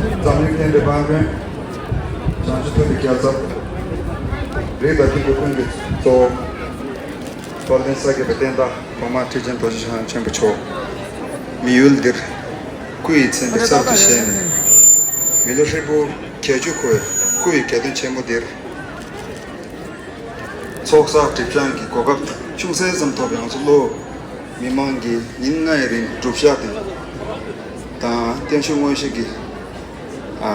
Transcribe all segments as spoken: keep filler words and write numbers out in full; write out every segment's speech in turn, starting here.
འཛམ་གླིང་སྐྱེ་འགྲོའི་དཔལ་མགོན། བྱང་ཆུབ་ཐུགས་ཀྱི་རྒྱལ་ཚབ། རིགས་དང་མཐུན་པའི་ཀུན་གྱི་གཙོ་བོ། དཔལ་ལྡན་ས་སྐྱ་པའི་བསྟན་བདག་གོང་མ་ཁྲི་ཆེན་རྡོ་རྗེ་འཆང་ཆེན་པོ་མཆོག། མི་ཡུལ་འདིར་སྐུ་ཡི་མཚན་དཔེ་གསར་དུ་བཞེངས་ནས། མི་ལོ་ཧྲིལ་པོ་བརྒྱད་ཅུ་འཁོར་བའི་སྐུ་ཡི་གྱ་སྟོན་ཆེན་མོ་འདིར། ཚོགས་བསགས་སྒྲིབ་སྦྱང་གི་གོ་སྐབས་ཅུང་ཟད་ཙམ་ཐོབ་པའི་ང་ཚོ་གློ་བོ་མི་མང་གིས་ཉིན་ལྔའི་རིང་སྒྲུབ་ཞག་དེ་དང་བརྟན་བཞུགས་དངོས་གཞི་གི་ཨ་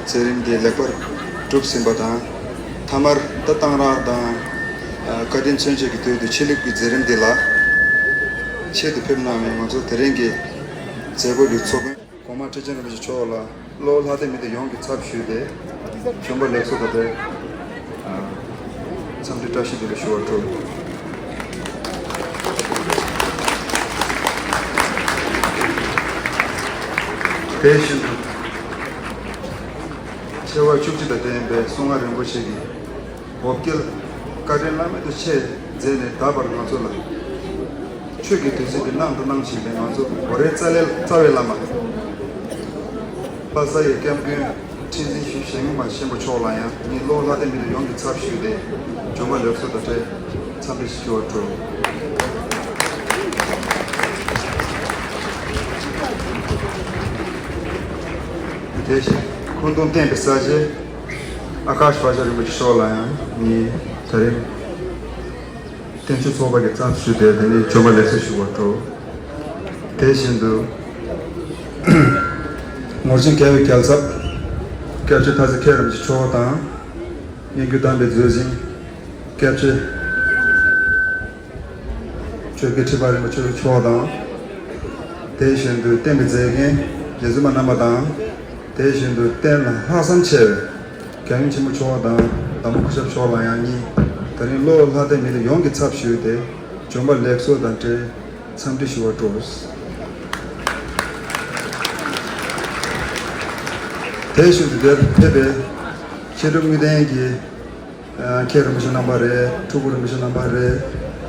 མཛད་རིམ་དེ་ལེགས་པར་གྲུབ་ཟིན་པ་དང་། མཐའ་མར་ད་གཏང་རག་དང་ཨ་བཀའ་དྲིན་མཚོན་བྱེད་ཀྱི་དོན་དུ་ཕྱི་གླིང་གི་མཛད་རིམ་དེ་ལ་ཆེད་དུ་ཕེབས་གནང་བའི་ང་ཚོ་དེ་རིང་གི་མཛད་སྒོ་འདི་ཚོགས་མཁན། གོང་མ་ཁྲི་ཆེན་རིན་པོ་ཆེ་མཆོག་ལ་གློ་བོ་ལྷ་སྡེ་མི་སྡེ་ཡོངས་ཀྱི་ཚབ་ཞུས་ཏེ། བྱོན་པ་ལེགས་སོ་དང་འབྲེལ་འཚམས་འདྲི་བཀྲ་ཤིས་བདེ་ལེགས་ཞུ་བར་འཕྲོད། དེ་བཞིན་དུ། ཆེ་བ་བཅུ་གཅིག་དང་ལྡན་པའི་གསུང་ངག་རིན་པོ་ཆེ་གིས། འོ་སྐོལ། བཀའ་དྲིན་བླ་མེད་དུ་ཆེ་མཛད་ནས་ད་བར་ང་ཚོ་ལ། ཆོས་ཀྱི་དུས་ཚོད་ཀྱི་གནང་དང་གནང་བཞིན་པའི་ང་ཚོ་གོ་རེ་རྩ་ལས་རྩ་བའི་བླ་མ། པ་ས་ཡི་སྐྱབས་མགོན་ཁྲི་འཛིན་ཞུ་ཞིང་མ་ཆེན་པོ་མཆོག་ལ་ཡང་ངས་གློ་བོ་ལྷ་སྡེ་མི་སྡེ་ཡོངས་ཀྱི་ཚབ་ཞུས་ཏེ་བྱོན་པ་ལེགས་སོ་དང་འབྲེལ་འཚམས་འདྲི་ཞུ་བར་འཕྲོད། དེ་བཞིན་ཁུངས་ཐུང་བསྟན་པའི་ས་ཆེན། ཨ་ཀཱཤ་བྷ་ཤ་རིན་པོ་ཆེ་མཆོག་ལ་ཡང་ངས་ད་རིང་བསྟན་བཅོས་ཚོགས་པ་གི་ཚབ་ཞུས་ཏེ་དེ་ནས་བྱོན་པ་ལེགས་སོ་ཞུ་བར་འཕྲོད། དེ་བཞིན་དུ་ངོར་ཆེན་རྒྱལ་བའི་རྒྱལ་ཚབ་སྐྱབས་རྗེ་ཐར་རྩེ་མཁན་རིན་པོ་ཆེ་མཆོག་དང་། སྙན་བརྒྱུད་དམ་པའི་མཛོད་འཛིན་སྐྱབས་རྗེ་ཆོས་དགེ་ཁྲི་པ་རིན་པོ་ཆེ་མཆོག་དང་། དེ་བཞིན་དུ་བསྟན་པའི་མཛད་འགན་རྗེ་བཙུན་མ་རྣམ་པ་དང་། དེ་བཞིན་དུ་བསྟན་ལ་ལྷག་བསམ་ཆེ་བའི་རྒྱལ་ཡུམ་ཆེན་པོ་མཆོག་དང་དམ་པ་སྐུ་ཞབས་མཆོག་ལ་ཡང་ཉིན་དེ་རིང་གློ་བོ་ལྷ་སྡེ་མི་སྡེ་ཡོངས་ཀྱི་ཚབ་ཞུས་ཏེ་བྱོན་པ་ལེགས་སོ་དང་འབྲེལ་འཚམས་འདྲི་ཞུ་བར་འགྲོ། དེ་བཞིན་དུ་འདིར་ཕེབས་པའི་མཁས་གྲུབ་དངོས་ལྡན་གྱི་མཁན་རིན་པོ་ཆེ་རྣམ་པ་རེད། ཕྲུ་གུ་རིན་པོ་ཆེ་རྣམ་པ་རེད།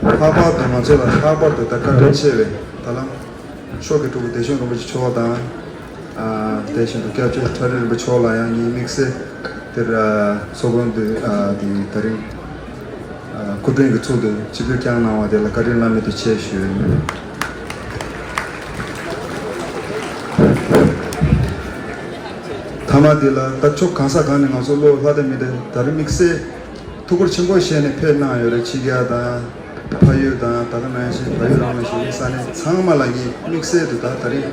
ལྷག་པར་དུ་ང་ཚོ་ལ་ལྷག་པར་དུ་ད་བཀའ་དྲིན་ཆེ་བའི་ད་ལམ་མཆོག་གི་ཕྲུ་གུ་བདེ་སྐྱོང་རིན་པོ་ཆེ་མཆོག་དང་། དེ་བཞིན་དུ་སྐྱབས་རྗེ་ཁྲ་རིན་རིན་པོ་ཆེ་མཆོག་ལ་ཡང་ངའི་དམིགས་བསལ་དེར་ཚོགས་དཔོན་དུ་དེ་ད་རིང་སྐུ་མགྲོན་གྱི་ཚུལ་དུ་ཆིབས་བསྒྱུར་བསྐྱངས་གནང་བ་དེ་ལ་བཀའ་དྲིན་བླ་མེད་དུ་ཆེ་ཞུ། མཐའ་མ་དེ་ལ་ད་ཕྱོགས་གང་ས་གང་ནས་ང་ཚོ་གློ་བོ་ལྷ་སྡེ་མི་སྡེ་ད་རིང་དམིགས་བསལ། ཐུགས་ཁུར་ཆེན་པོ་བཞེས་ནས་ཕེབས་གནང་ཡོད་རེད། ཕྱི་རྒྱལ་དང་ཕ་ཡུལ་དང་ད་ལྟ་ནང་བཞིན་བལ་ཡུལ་རང་ལ་བཞུགས་པའི་ས་གནས་ཚང་མ་ལ་ངས་དམིགས་བསལ་དུ་ད་ད་རིང་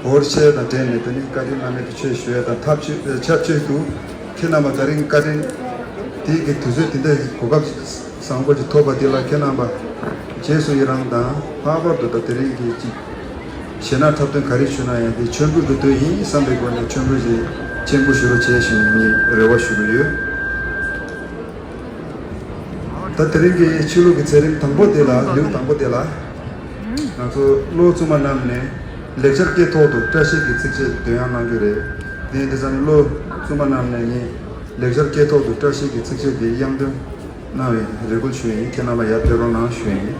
འབོར་ཆེ་དང་འབྲེལ་ནས་དེ་ནི་བཀའ་དྲིན་བླ་མེད་དུ་ཆེ་ཞུ་ཡ་དང་ཐབས་ཆོས་ཆབས་ཅིག་ཏུ་ཁྱེད་རྣམ་པ་ད་རིང་བཀའ་དྲིན་དེ་གི་དུས་ཚོད་དེ་འདྲའི་གོ་སྐབས་བཟང་པོ་ཅིག་ཐོབ་པ་དེ་ལ་ཁྱེད་རྣམ་པ་རྗེས་སུ་ཡི་རང་དང་ལྷག་པར་དུ་ད་དེ་རིང་གི་ཅིག་གཞས་སྣ་འཁྲབ་སྟོན་ག་རེ་ཞུ་ན་ཡང་དེ་མཆོད་འབུལ་དུ་འདོད་ཡིན་བསམ་པའི་སྒོ་ནས་མཆོད་འབུལ་ཞིག་སྤྱན་འབུལ་ཞུ་རོགས་བྱེད་ཞེས་ངས་རེ་བ་ཞུ་གི་ཡོད། ད་དེ་རིང་གི་ཆོས་ལུགས་ཀྱི་མཛད་རིམ་དང་པོ་དེ་ལ་ལེའུ་དང་པོ་དེ་ལ་ང་ཚོ་བློ་བཙུན་མ་རྣམས་ནས་ལེགས་སྦྱར་སྐད་ཐོག་ཏུ་བཀྲ་ཤིས་ཀྱི་ཚིགས་བཅད་འདོན་ཡང་གནང་རྒྱུ་རེད། དེ་འདི་ཙམ་ནས་བློ་བཙུན་མ་རྣམས་ནས་ངས་ལེགས་སྦྱར་སྐད་ཐོག་ཏུ་བཀྲ་ཤིས་ཀྱི་ཚིགས་བཅད་དེ་དབྱངས་འདོན་གནང་བའི་རེ་སྐུལ་ཞུ་ཡིན། ཁྱེད་རྣམ་པ་ཡར་ཕེབས་རོགས་གནང་ཞུ་ཡིན།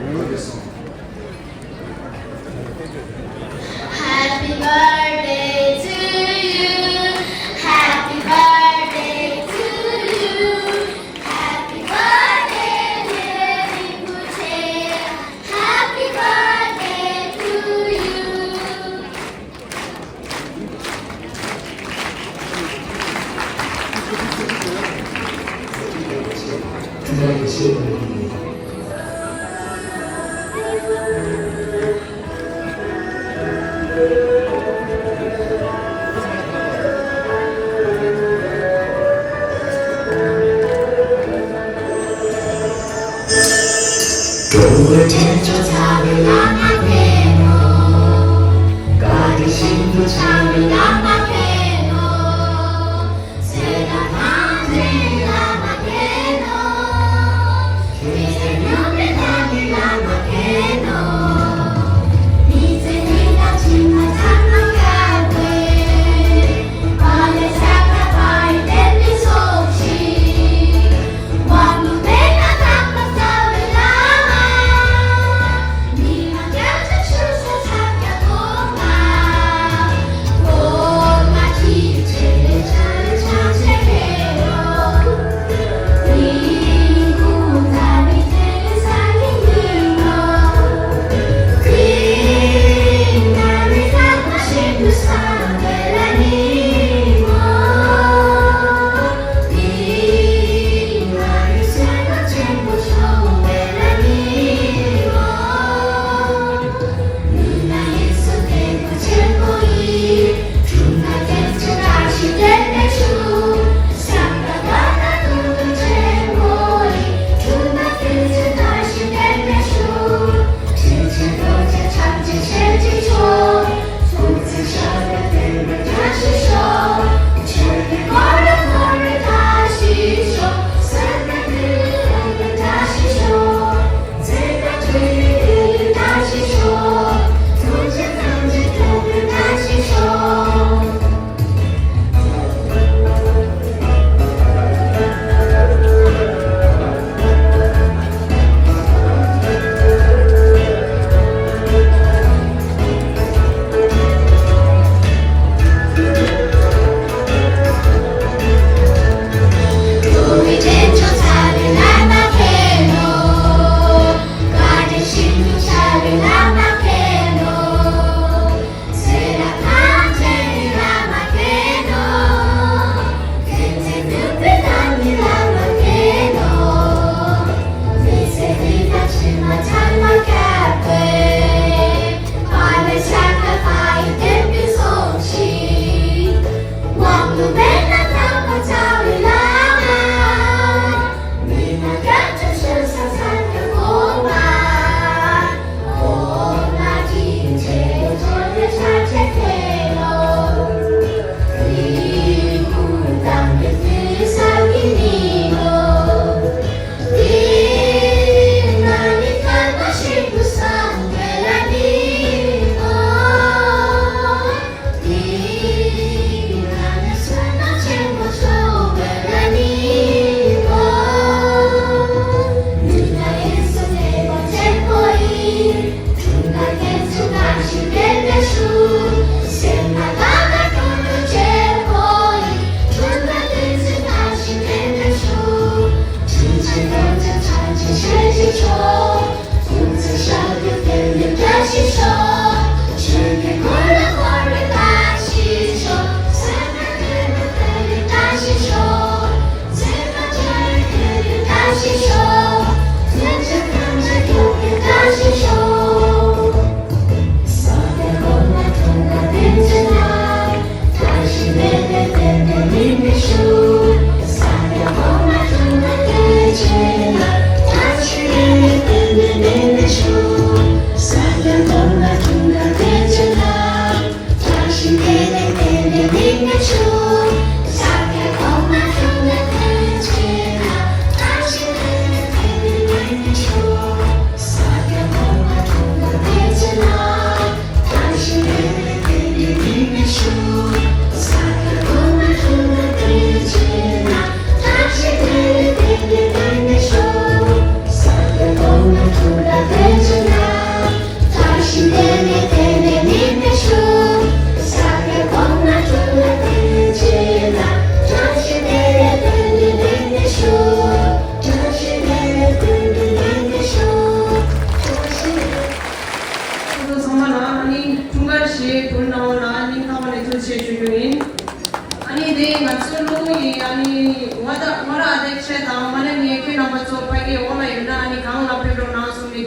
Happy birthday to you. Happy birthday to you. Happy birthday, dear Rinpoche. Happy birthday to you. འགྲོ་བའི་འདྲེན་མཆོག་རྩ་བའི་བླ་མ་མཁྱེན་ནོ། བཀའ་དྲིན་ཤིན་ཏུ་ཆེ་བའི་བླ་མ་མཁྱེན་ནོ། ཚེ་དང་ལྷ་འདྲེའི་བླ་མ་མཁྱེན་ནོ། ཐུགས་རྗེ་ཉུང་མེད་ཐབས་ཀྱི་བླ་མ་མཁྱེན་ནོ། མི་ཚེ་འདི་ལ་སྦྱིན་པ་ཚང་མ་བསྐྱལ་བའི།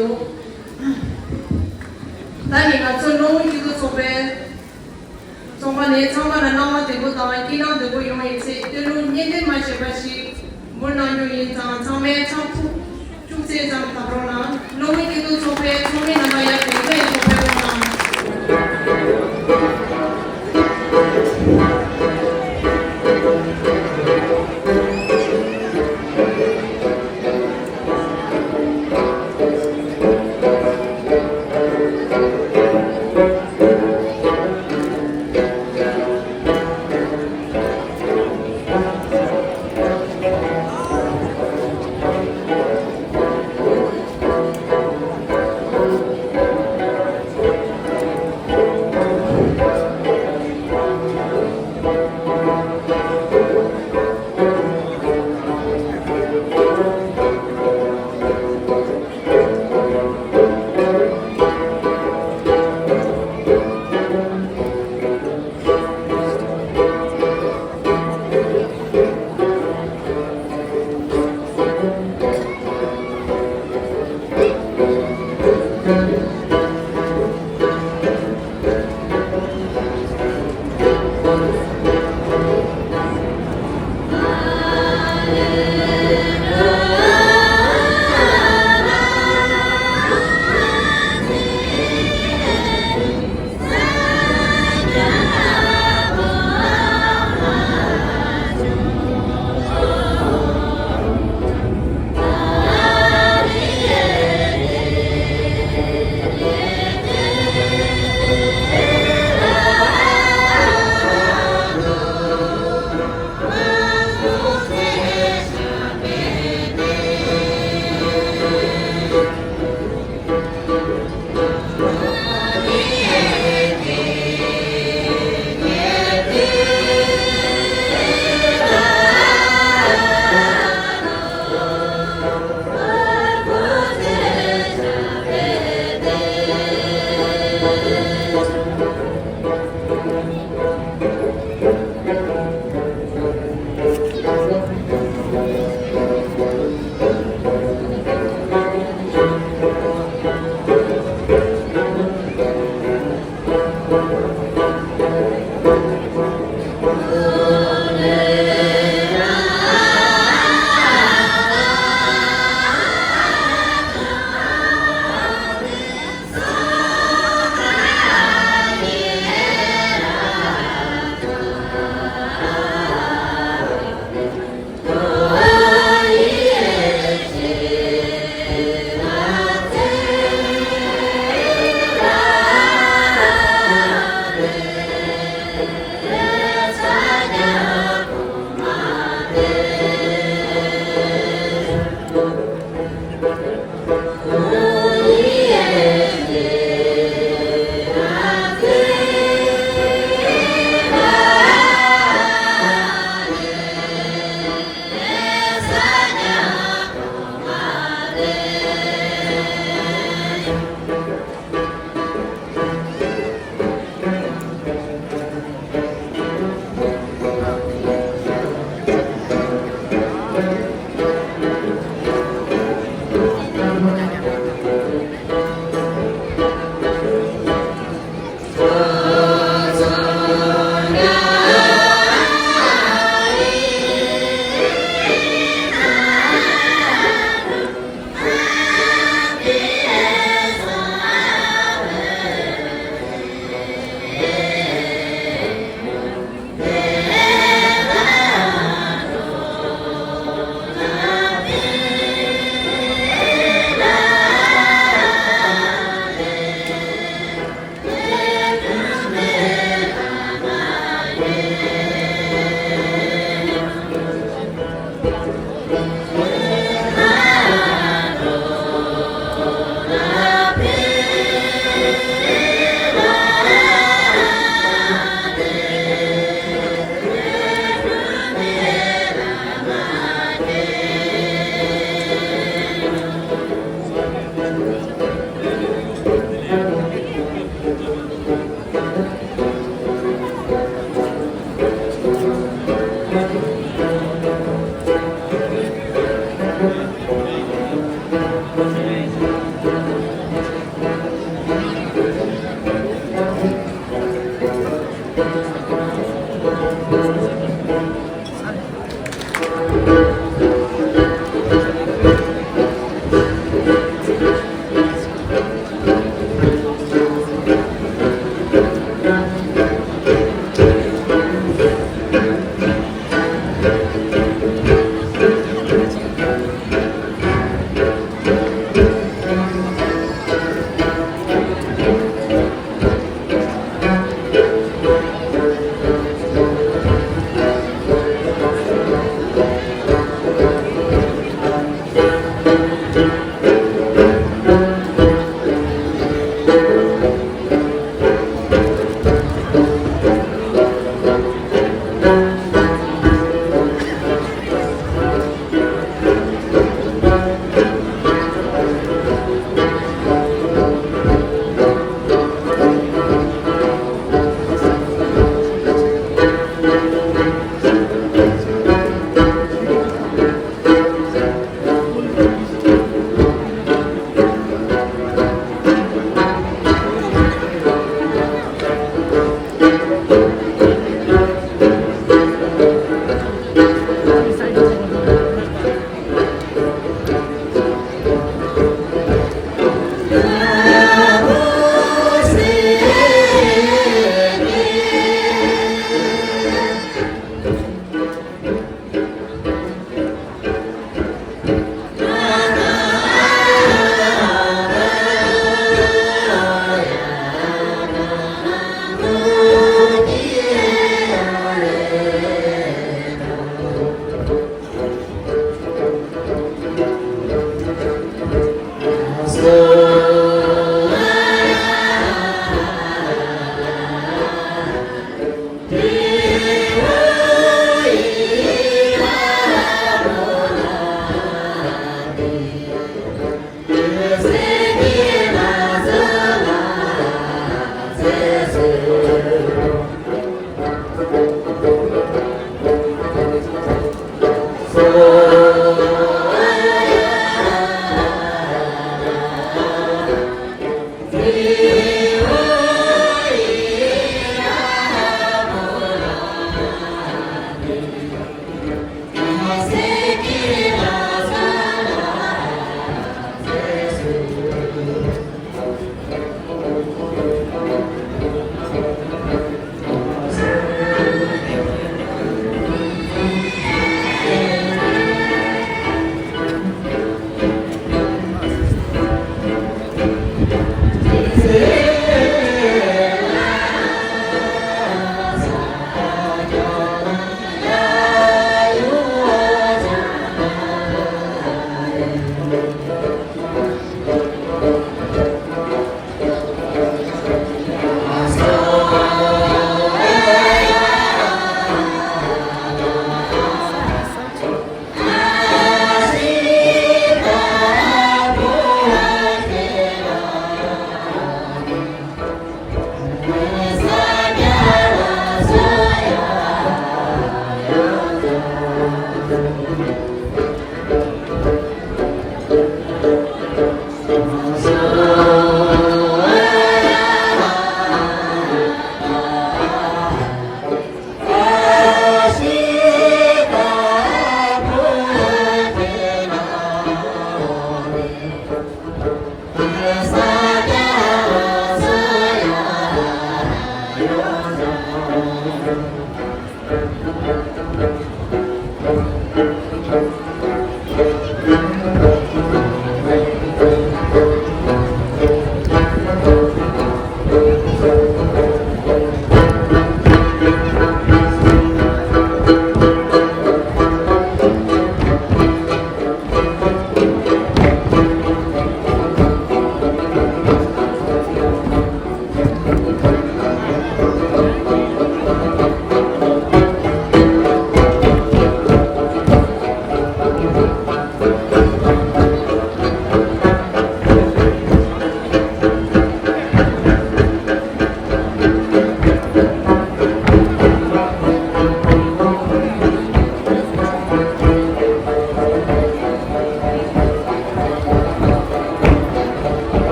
ད་ནི་ང་ཚོ་གློ་བོ་སྐྱིད་སྡུག་ཚོགས་པའི་ཚོགས་པ་ནས་ཚང་མ་ལ་སྣང་བ་བདེ་པོ་དང་སྐྱིད་སྣང་བདེ་པོ་ཡོང་བའི་ཆེད་སྟོད་ལུང་གཉེན་སྟོན་མ་བྱས་པ་ཞིག་འབུལ་གནང་རྒྱུ་ཡིན་ཙང་ཚང་མས་ཕྱག་ཐུག་ཅུང་ཟད་ཙམ་བཏབ་རོགས་གནང་། གློ་བོ་སྐྱིད་སྡུག་ཚོགས་པའི་ཚོགས་མི་རྣམ་པ་ཡར་དེ་ཚོ་ཡི་ཚོགས་པའི་ཐོག་ལ།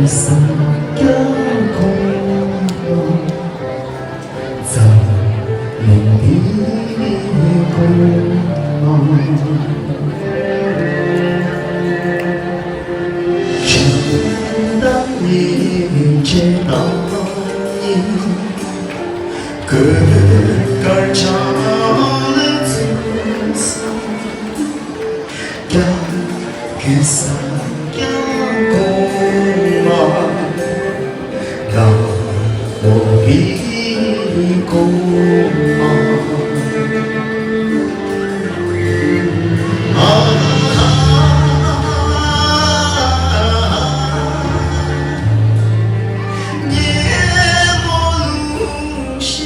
སངས་རྒྱས་གོང་མ། འཛམ་གླིང་འདིའི་གོང་མ། བྱམས་དང་སྙིང་རྗེ་དང་ཉིད། གོས་དཀར་ཕྱག་ལ་བཙུགས་སངས་རྒྱས་ཀྱི་སངས་རྒྱས་གོང་མ། ནག་པོ་གི་གོང་མ། ཨ་ཧ་ཧ། ཉལ་མོ་ལུག་ཤིག་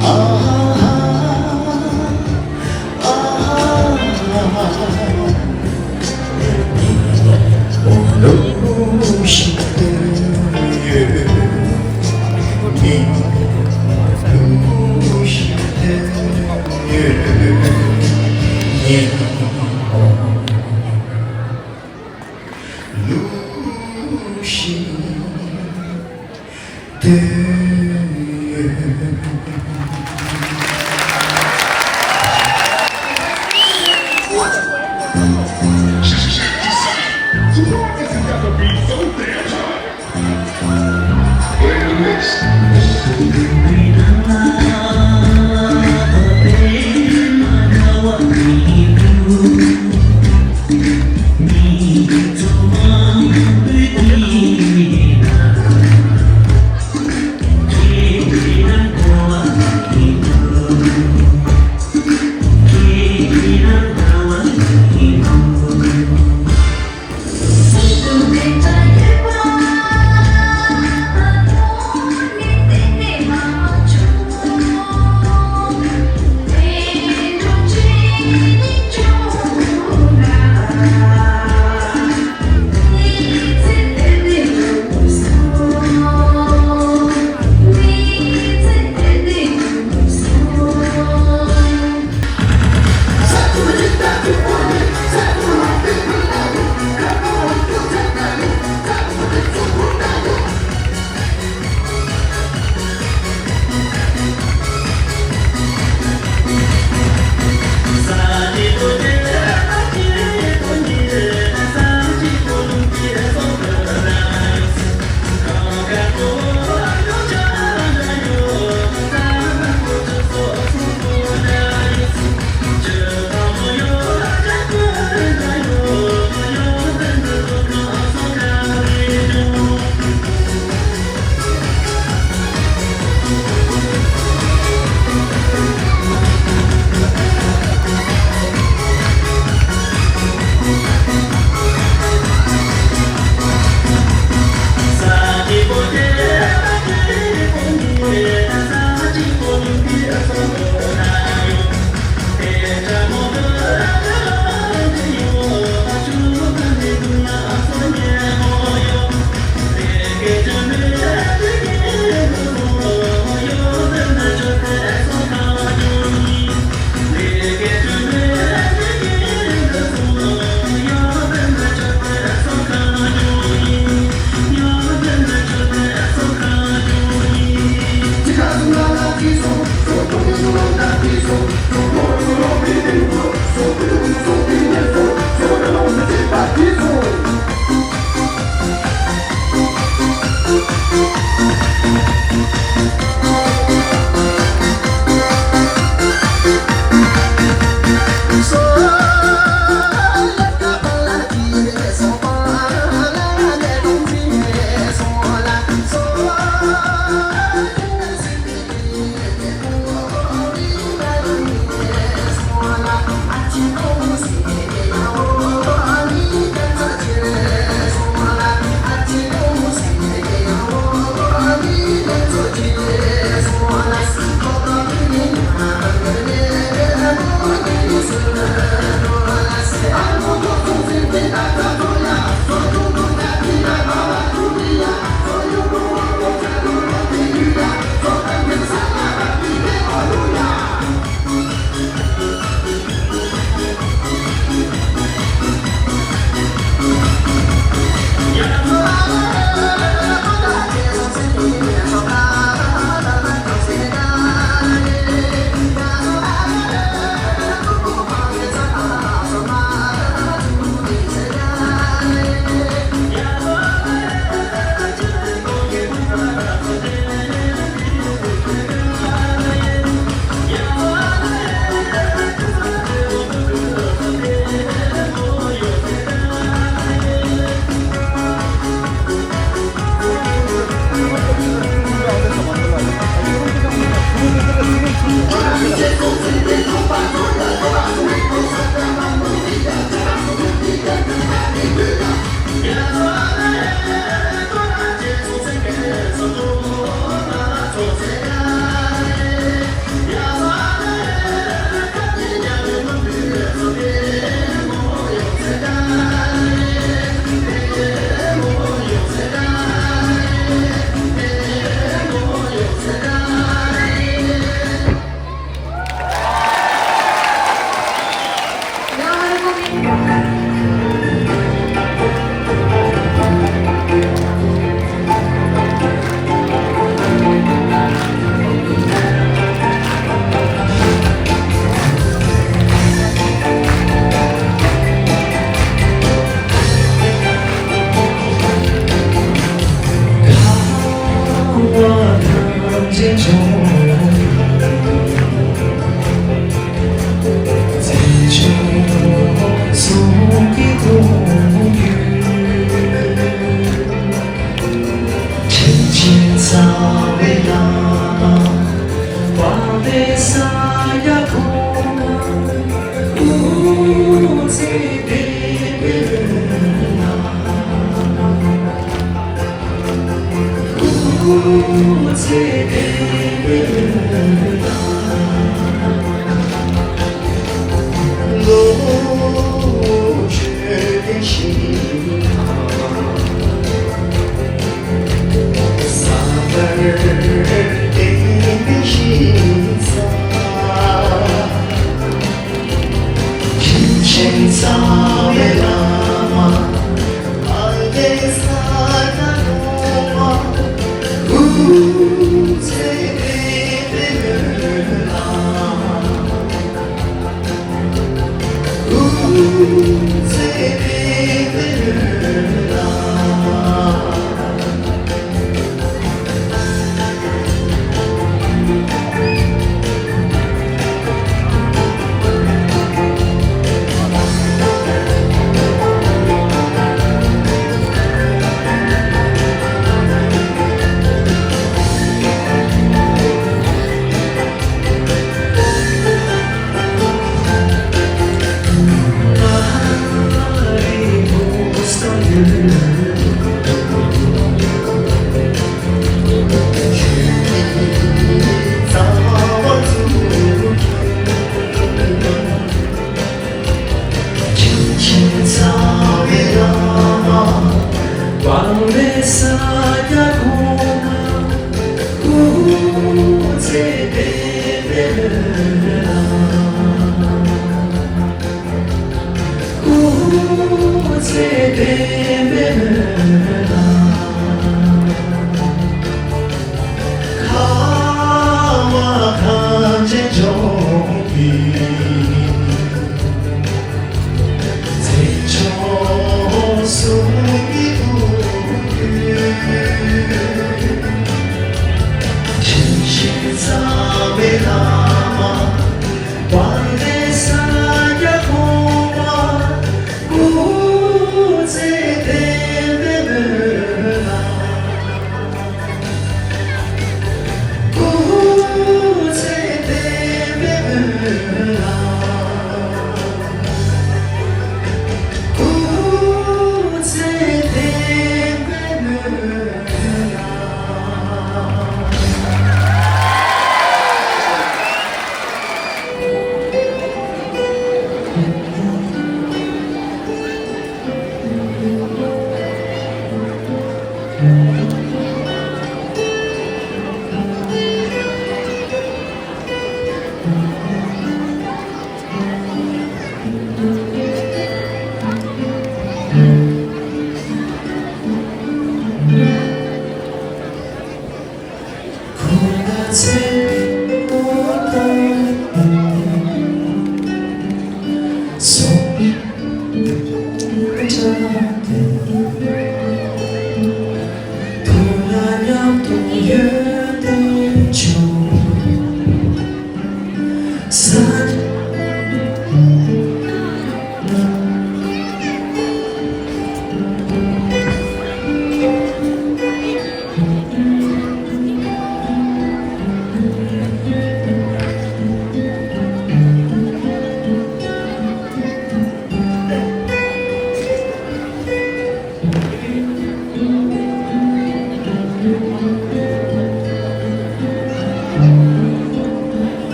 ཨ་ཧ་ཧ།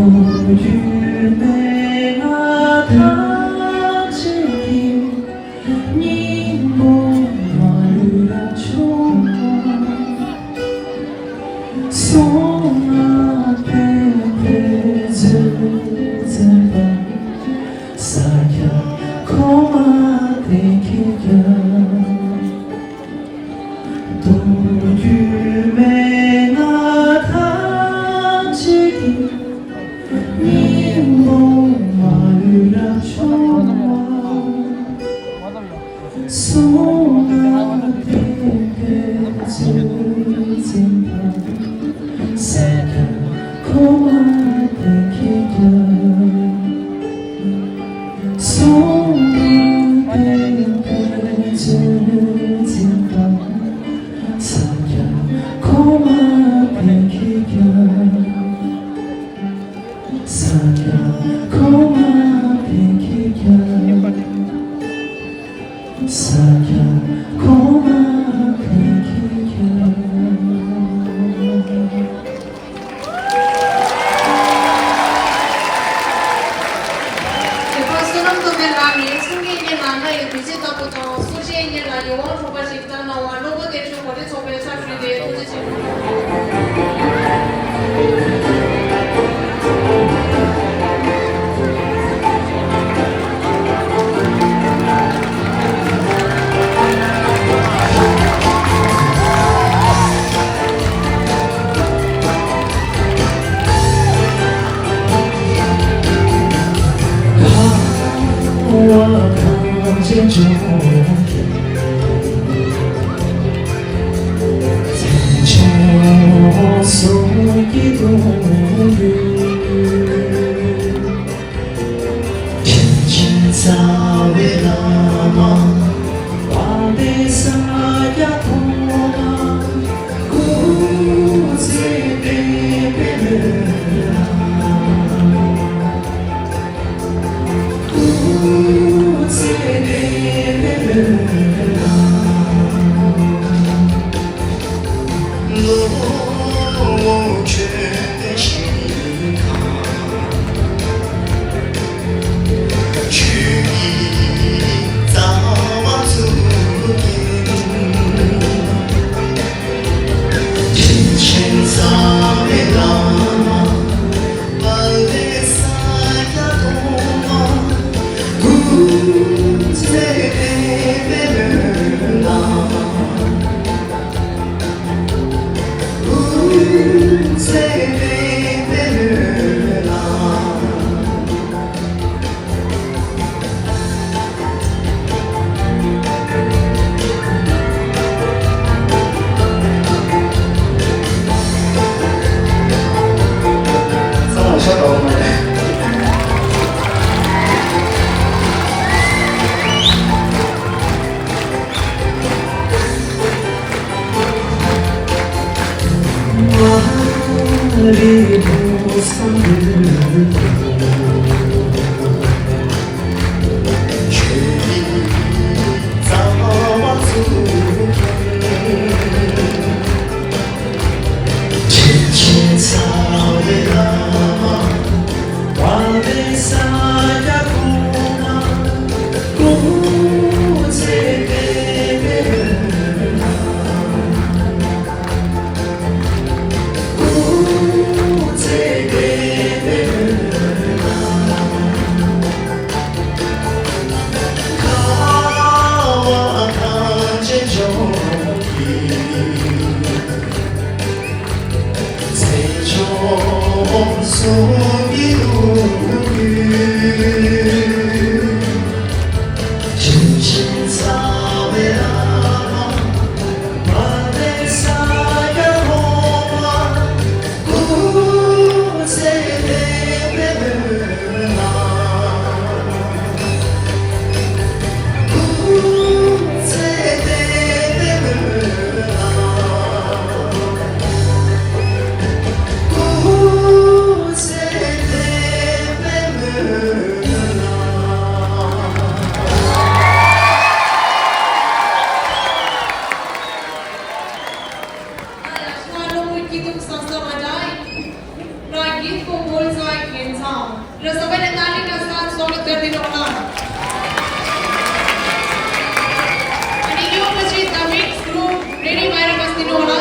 རྒྱུད་སྨྲེ་སྔགས་ཐམས་ཅད་ཀྱི། སྙིང་པོ་མ་ལུས་རབ་འབྱུང་བ། གསུང་ངག་བདེན་པའི་མཛོད་འཛིན་པ། ས་སྐྱ་གོང་མ་བདེ་ཁྱེད་ཀྱང་། གདུང་རྒྱུད་སྨྲེ་སྔགས་ཐམས་ཅད་ཀྱི། སྙིང་པོ་མ་ལུས་རབ་འབྱུང་བ། གསུང་ངག་བདེན་པའི་མཛོད་འཛིན་པ། ས་སྐྱ་གོང་མ་བདེ་ཁྱེད་ཀྱང་། གསུང་ངག་བདེན་པའི་མཛོད་འཛིན་པ། ས་སྐྱ་གོང་མ་བདེ་ཁྱེད་ཀྱང་། ས་སྐྱ་གོང་མ་བདེ་ཁྱེད་ཀྱང་། ས་སྐྱ་གོང་མ་བདེ་ཁྱེད་ཀྱང་། རྒྱལ་བ་བསོད་ནམས་སྟོབས་རྒྱས་ལགས་ནས་གསུང་སྐད་སྙན་ལ་སྣ་ཡི་བདུད་རྩི་ལྟ་བུ་དང་གསུང་བཤད་སྙན་ལ་ཡིད་དབང་འཕྲོག་པ་ཞིག་བསྩལ་གནང་བར་གློ་བུར་བསྟན་འགྲོའི་གོ་སྒྲིག་ཚོགས་པའི་ཕྱག་ཞུས་ཏེ་ཐུགས་རྗེ་ཆེ། ཚང་ར་ས་བ་ནས་ཏཱ་ལི་སྒྲ་སར་སོགས་ལ་བསྟོད་དེ་འགྲོ་ལ། ཨ་ནི་ཡོ་མ་ཅི་ད་མིག་སུ་རེ་རེ་བའི་ར་མ་སྟི་འགྲོ་ལ།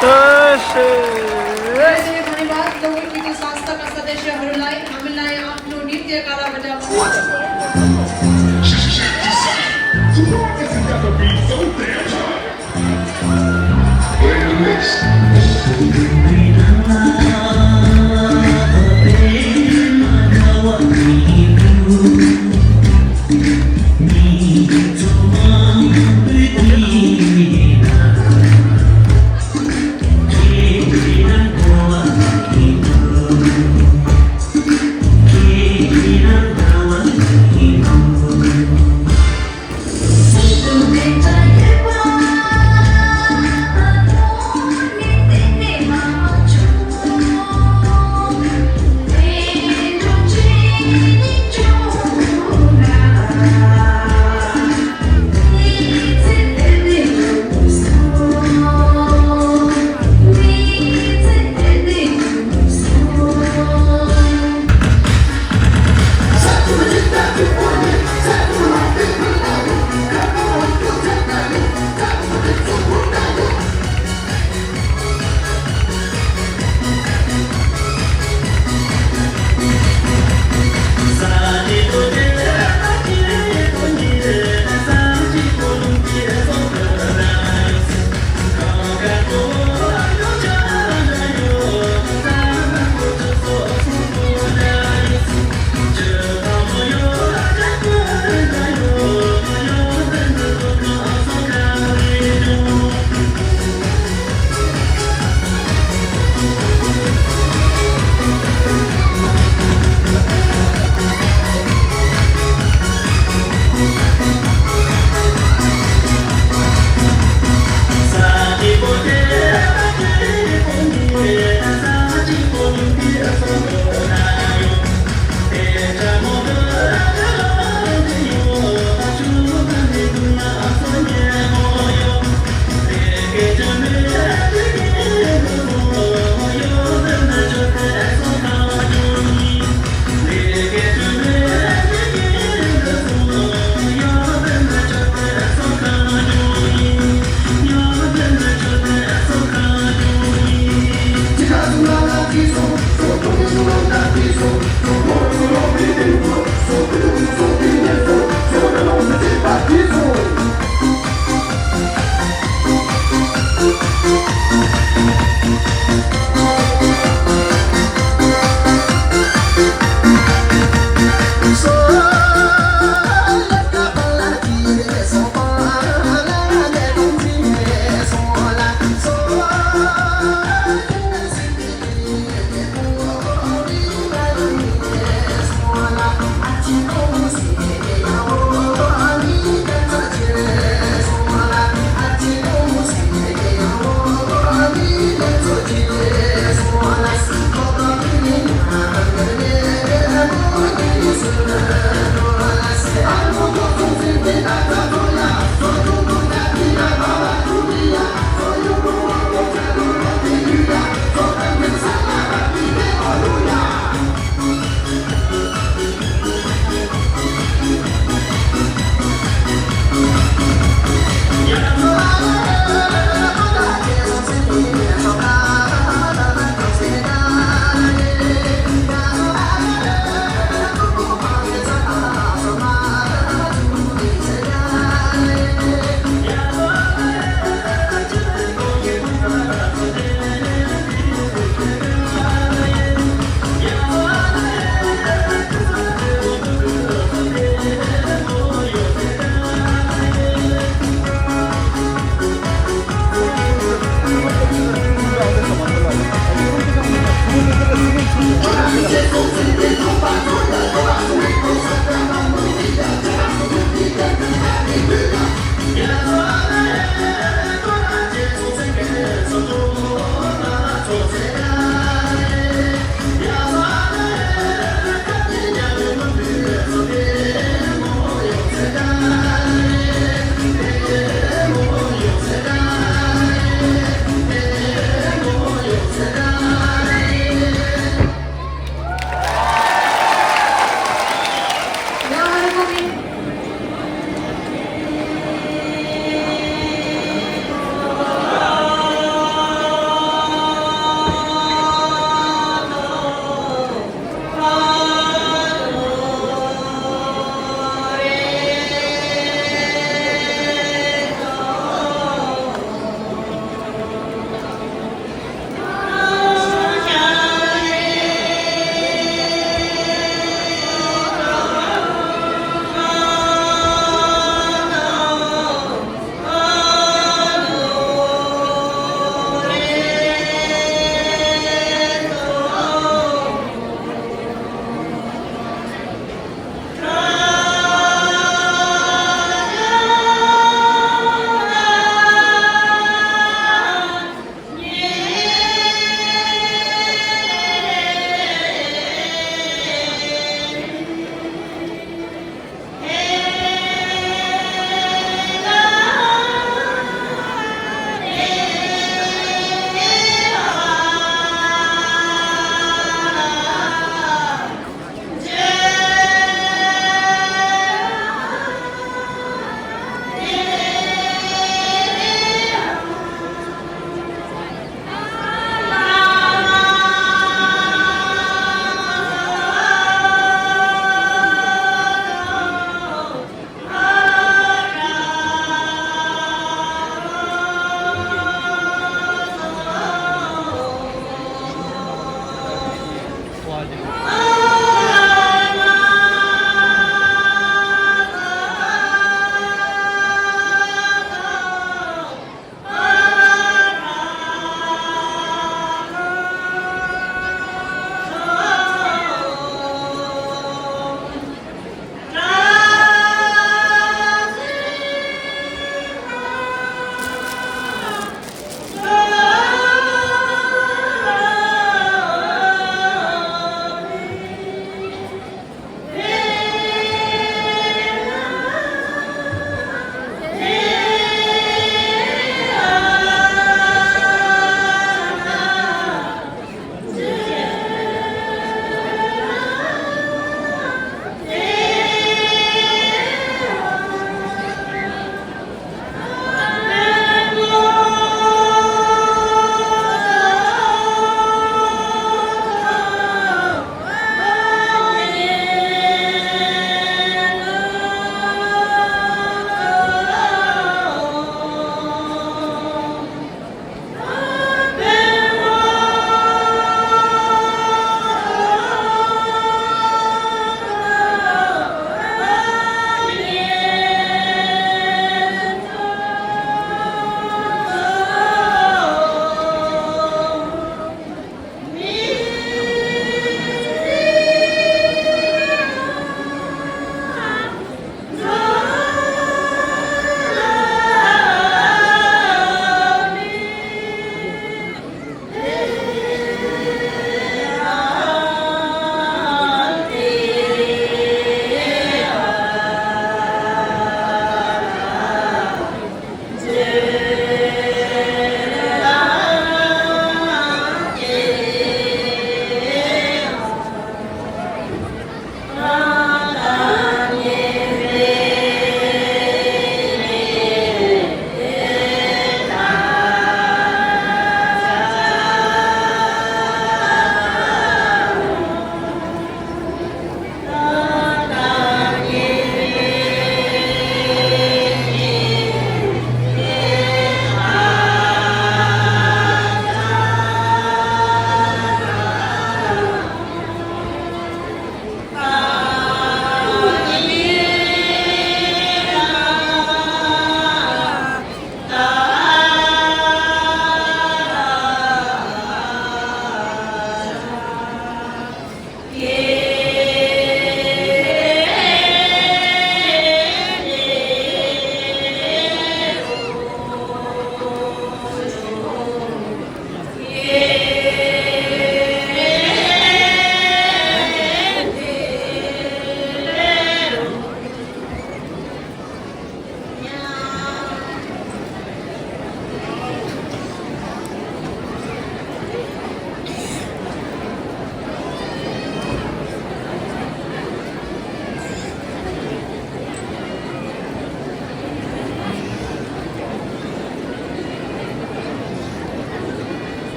धेरै धेरै धन्यवाद लोकगीत संस्थाका सदस्यहरूलाई। हामीलाई आफ्नो नृत्य कलाबाट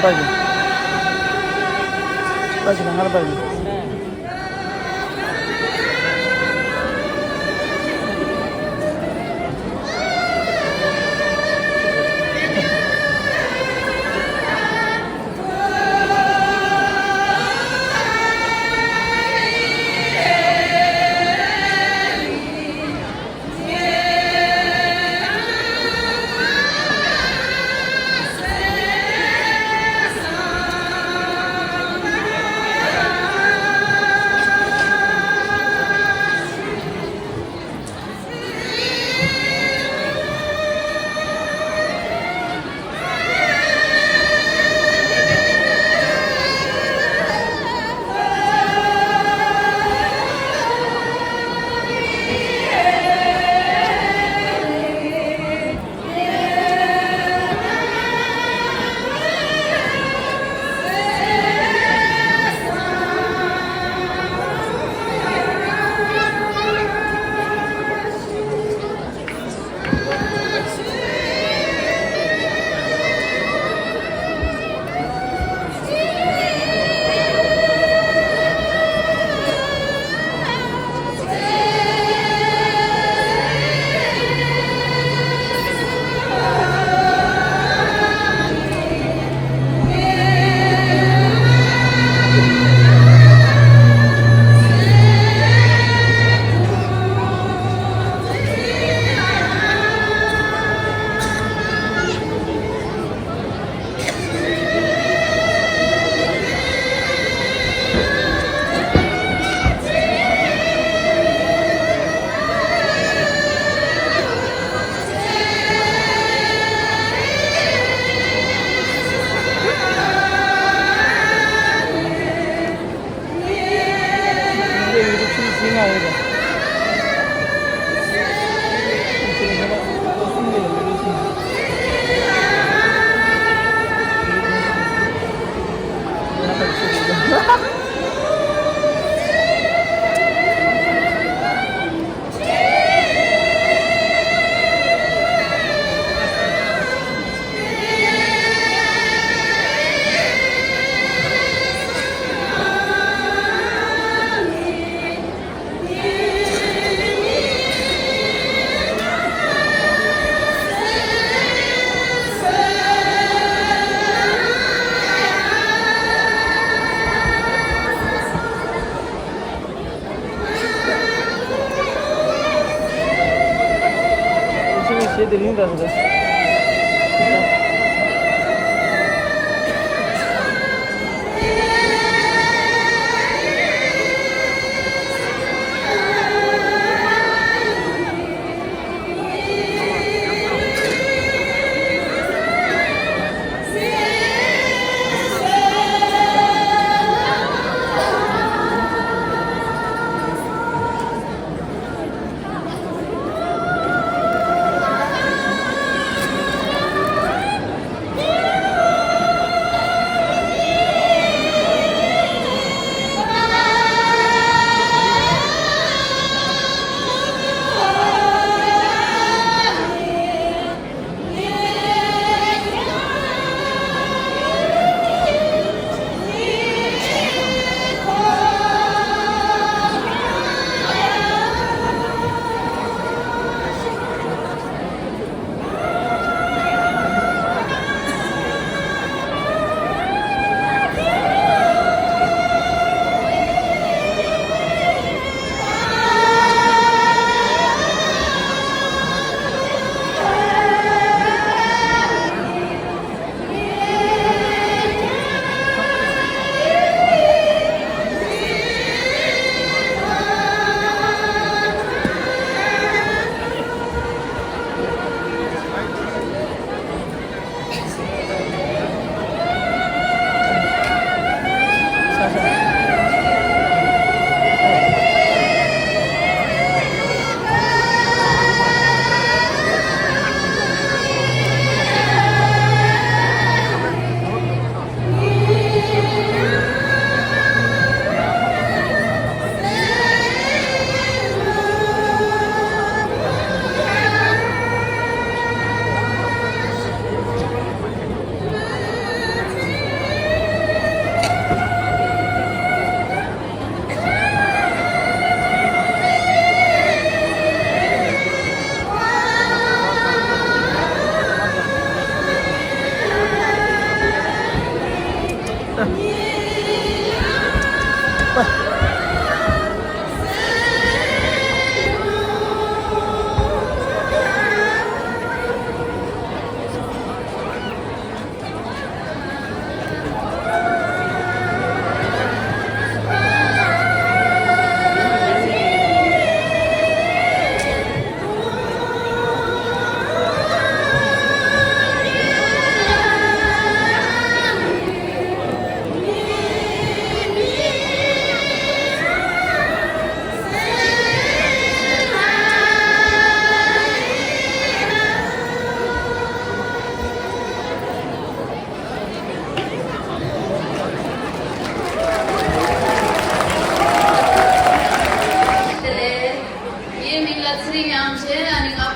པ་ཡིན། པ་ཞིག་ལ་ངར་པ་ཡིན།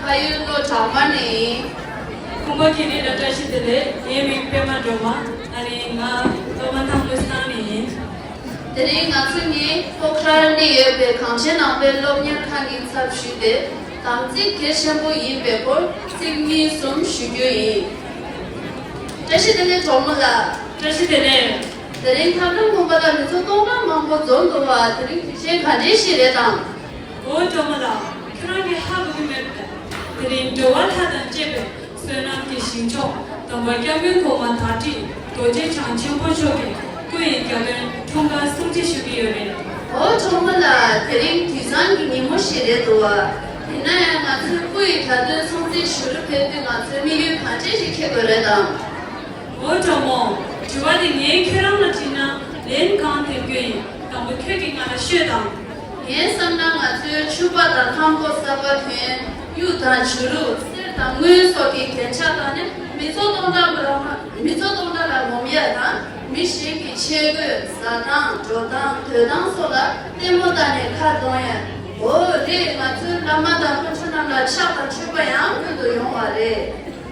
ཕ་ཡུལ་ལྷོ་བྲག་དམར་ནས་ཡིན། ཁོང་པ་ཁྱེད་རང་ལ་བཀྲ་ཤིས་བདེ་ལེགས། ངའི་མིང་པད་མ་སྒྲོལ་མ། ཨ་ནི་ང་སློབ་མ་ཐང་པོའི་སང་ནས་ཡིན། དེ་རིང་ང་ཚོ་གཉིས་ལྷོ་ཁར་གནས་ཡོད་པའི་གངས་ཅན་ནང་པའི་སློབ་གཉེར་ཁང་གི་ཚབ་ཞུས་ཏེ། དམ་ཚིག་གལ་ཆེན་པོ་ཡིན་པའི་སྐོར་ཚིག་གཉིས་གསུམ་ཞུ་རྒྱུ་ཡིན། བཀྲ་ཤིས་བདེ་ལེགས་གྲོགས་མོ་ལགས། བཀྲ་ཤིས་བདེ་ལེགས། དེ་རིང་ཐབ་ལམ་ངོ་མ་ལ་མི་ཚོགས་སྟོང་ཕྲག་མང་པོ་འཛོམས་འདུག་བ། དེ་རིང་དུས་ཆེན་ག་འདྲས་ཤིག་རེད་དམ། འོ་གྲོགས་མོ་ལགས། ཁྱོད་རང་གིས་ཧ་གོ་གི་མེད་པས། དེ་རིང་འགྲོ་བ་ལྷ་དང་བཅས་པའི་བསོད་ནམས་ཀྱི་ཞིང་མཆོག་དམ་པ་སྐྱབས་མགོན་གོང་མ་དར་ཁྲི་རྡོ་རྗེ་འཆང་ཆེན་པོ་མཆོག་གི་སྐུ་ཡི་རྒྱབ་རྟེན་འཁྲུངས་སྐར་སྲུང་བརྩི་ཞུ་གི་ཡོད་རེད། འོ་གྲོགས་མོ་ལགས། དེ་རིང་དུས་བཟང་གི་ཉིན་མོ་ཞིག་རེད་འདུག་བ། ཡིན་ན་ཡང་ང་ཚོའི་སྐུ་ཡི་རྒྱབ་རྟེན་སྲུང་བརྩི་ཞུ་རུ་ཕེབས་དུས་ང་ཚོའི་དམིགས་ཡུལ་ག་འདྲས་ཞིག་འཁྱེར་དགོས་རེད་དམ། འོ་གྲོགས་མོ། དྲི་བ་འདི་ངས་ཁྱོད་རང་ལ་དྲིས་ན་ལན་གང་འདེབས་རྒྱུ་ཡིན། དང་པོ་ཁྱོད་ཀྱིས་ང་ལ་ཤོད་དང་། ངས་བསམ་ན་ང་ཚོའི་ཕྱུ་པ་དང་ལྷམ་གོག་གསར་པ་གྱོན། གཡུ་དང་བྱུ་རུ་གསེར་དང་དངུལ་སོགས་ཀྱི་རྒྱན་ཆ་བཏགས་ནས་མི་ཚོགས་སྟོང་ཕྲག་ལ་མི་ཚོགས་སྟོང་ཕྲག་ལ་ངོམ་ཡ་དང་། མི་གཞན་གྱི་ཆས་གོས་ཟ་སྟངས་འགྲོ་སྟངས་སྡོད་སྟངས་སོགས་ལ་ལྟད་མོ་བལྟས་ནས་ཁ་གདངས་ཡ། འོ་རེད། ང་ཚོའི་བླ་མ་དང་དཀོན་མཆོག་རྣམས་ལ་ཕྱག་དང་མཆོད་པ་ཡང་ཕུལ་དུ་ཡོང་བ་རེད།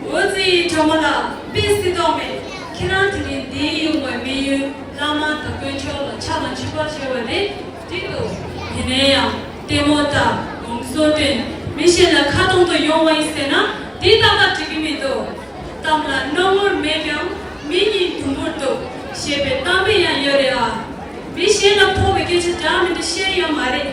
འོ་ཙི་ཡི་གྲོགས་མོ་ལགས། དཔེ་སྲིད་དོགས་མེད། ཁྱེད་རང་དེ་རིང་འདིར་ཡོང་བའི་དམིགས་ཡུལ་བླ་མ་དང་དཀོན་མཆོག་ལ་ཕྱག་དང་མཆོད་པ་བྱེད་པ་རེད། འགྲིག་འདུག་ཡིན་ན་ཡང་ལྟད་མོ་ལྟ། ངོམ་སོ་སྟོན། མི་གཞན་ལ་ཁ་གཏོང་དུ་ཡོང་བ་ཡིན་ཟེར་ན་འདི་ཏག་ཏག་འགྲིག་གི་མི་འདུག་གཏམ་ལ་རྣོ་ངར་མེད་ཀྱང་མི་ཉིད་དུམ་བུར་འདུག་ཞེས་པའི་གཏམ་དཔེ་ཡང་ཡོད་རེད་ཨ། མི་གཞན་ལ་ཕོག་པའི་སྐད་ཆ་འདྲ་མི་འདྲ་བཤད་ཡོད་མ་རེད།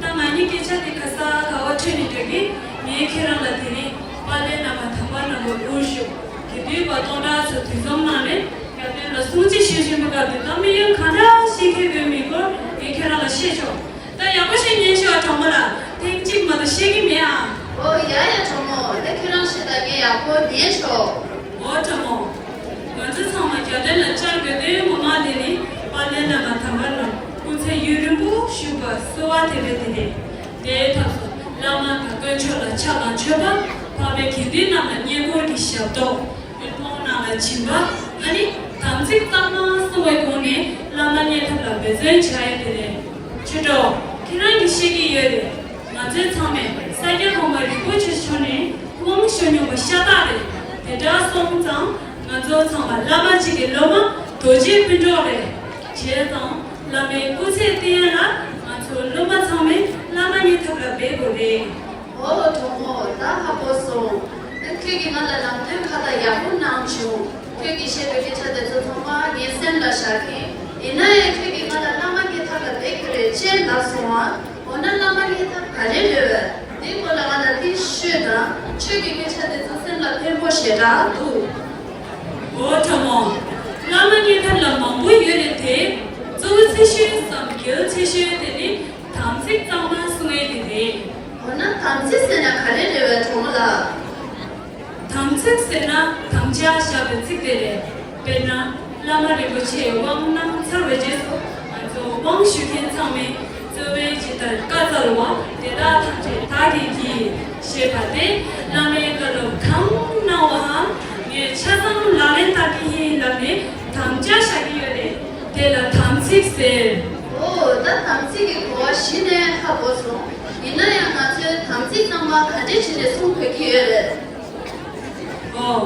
ད་ང་གཉིས་སྐད་ཆ་དེ་ག་ས་ག་བ་འཕྲོས་ནས་འགྲོ་གི། ངས་ཁྱེད་རང་ལ་དེ་རིང་དཔལ་ལྡན་བླ་མ་དམ་པ་རྣམས་ལ་དབུ་བཞུགས། དགེ་འདུན་པ་སྟོང་ཕྲག་ཚོ་འདུ་འཛོམས་གནང་ནས་རྒྱབ་རྟེན་ལ་སྲུང་བརྩི་ཞུ་བཞིན་པའི་སྐབས་དེ་ད་དམིགས་ཡུལ་ག་འདྲ་ཞིག་འཁྱེར་དགོས་མིན་སྐོར་ངས་ཁྱེད་རང་ལ་བཤད་ཆོག་ད་ཡག་པོ་ཞིག་ཉན་ཤོག་གྲོགས་མོ་ལགས། ཐེངས་གཅིག་མ་གཏོགས་བཤད་ཀྱི་མེད་ཨ། ཨོ་ཡ་ཡ་གྲོགས་མོ། ད་ཁྱོད་རང་བཤད་ད་ངས་ཡག་པོ་ཉན་ཤོག་འོ་གྲོགས་མོ། ང་ཚོ་ཚང་མ་རྒྱབ་རྟེན་ལ་བཅར་དགོས་དོན་ངོ་མ་དེ་ནི་དཔལ་ལྡན་བླ་མ་དམ་པ་རྣམས་སྐུ་ཚེ་ཡུན་རིང་པོ་བཞུགས་པར་གསོལ་བ་འདེབས་པའི་དེ་རེད། དེའི་ཐབས་སུ་བླ་མ་དང་དཀོན་མཆོག་ལ་ཕྱག་དང་མཆོད་པ། འཕགས་པའི་དགེ་འདུན་རྣམས་ལ་བསྙེན་བཀུར་གྱི་ཞབས་ཏོག་ཡུལ་ཕོངས་རྣམས་ལ་སྦྱིན་པ། ཨ་ནི་དམ་ཚིག་གཙང་མ་སྲུང་བའི་སྒོ་ནས་བླ་མ་མཉེས་ཐབས་ལ་འབད་བརྩོན་བྱ་ཡ་དེ་རེད། ཆོས་གྲོགས། ཁྱེད་རང་གིས་ཤེས་ཀྱི་ཡོད་རེད། ང་ཚོའི་ཚང་མས་ས་སྐྱ་གོང་མ་རིན་པོ་ཆེ་མཆོག་ནས་དབང་ཞུ་མྱོང་བ་ཤ་སྟག་རེད། དེ་འདྲ་སོང་ཙང་ང་ཚོ་ཚང་མ་བླ་མ་གཅིག་གི་སློབ་མ་རྡོ་རྗེ་སྤུན་གྲོགས་རེད། བྱས་ཙང་བླ་མའི་སྐུ་ཚེ་བརྟན་ཡ་ལ་ང་ཚོ་སློབ་མ་ཚང་མས་བླ་མ་མཉེས་ཐབས་ལ་འབད་དགོས་རེད། ཨོ་གྲོགས་མོ། ད་ཧ་གོ་སོང་། ཁྱོད་ཀྱིས་ང་ལ་ལམ་སྟོན་ཁ་ཏ་ཡག་པོ་གནང་བྱུང་། ཁྱོད་ཀྱིས་བཤད་པའི་སྐད་ཆ་དེ་ཚོ་ཚང་མ་ངའི་སེམས་ལ་བཞག་གི། ཡིན་ན་ཡང་ཁྱོད་ཀྱིས་ང་ལ་བླ་མ་མཉེས་ཐབས་ལ་འབད་དགོས་རེད་ཅེས་ལབ་སོང་ང་། འོ་ན་བླ་མ་མཉེས་ཐབས་ག་རེ་རེད་བས། འདིའི་སྐོར་ལ་ང་ལ་ཏིག་ཤོད་དང་། ཁྱོད་ཀྱི་སྐད་ཆ་དེ་ཚོ་སེམས་ལ་ཕན་པོ་ཞེ་དྲག་འདུག་འོ་གྲོགས་མོ། བླ་མ་མཉེས་ཐབས་ལ་མང་པོ་ཡོད་རེད་དེ། གཙོ་བོ་ཆེ་ཤོས་སམ་གལ་ཆེ་ཤོས་དེ་ནི་དམ་ཚིག་གཙང་མ་སྲུང་ཡས་དེ་རེད། འོ་ན་དམ་ཚིག་ཟེར་ན་ག་རེ་རེད་བས་གྲོགས་མོ་ལགས། དམ་ཚིག་ཟེར་ན་དམ་བཅའ་བཞག་པའི་ཚིག་དེ་རེད། དཔེར་ན་བླ་མ་རིན་པོ་ཆེའི་དབང་གནང་ཚར་བའི་རྗེས་སུ་ང་ཚོ་དབང་ཞུ་མཁན་ཚང་མས་གཙོ་བོའི་ཇི་ལྟར་བཀའ་སྩལ་པ་དེ་དག་ཐམས་ཅད་བདག་གིས་བགྱི། ཞེས་པ་སྟེ་བླ་མའི་བཀའ་སློབ་གང་གནང་བའང་ངས་ཆ་ཚང་ལག་ལེན་བསྟར་གྱི་ཡིན་ལབ་ནས་དམ་བཅའ་བཞག་གི་ཡོད་རེད། དེ་ལ་དམ་ཚིག་ཟེར། ཨོ་ད་དམ་ཚིག་གི་གོ་བ་གཞི་ནས་ཧ་གོ་སོང་། ཡིན་ན་ཡང་ང་ཚོས་དམ་ཚིག་གཙང་མ་ག་འདྲས་བྱས་ནས་སྲུང་དགོས་ཀྱི་ཡོད་རེད། ཨོ།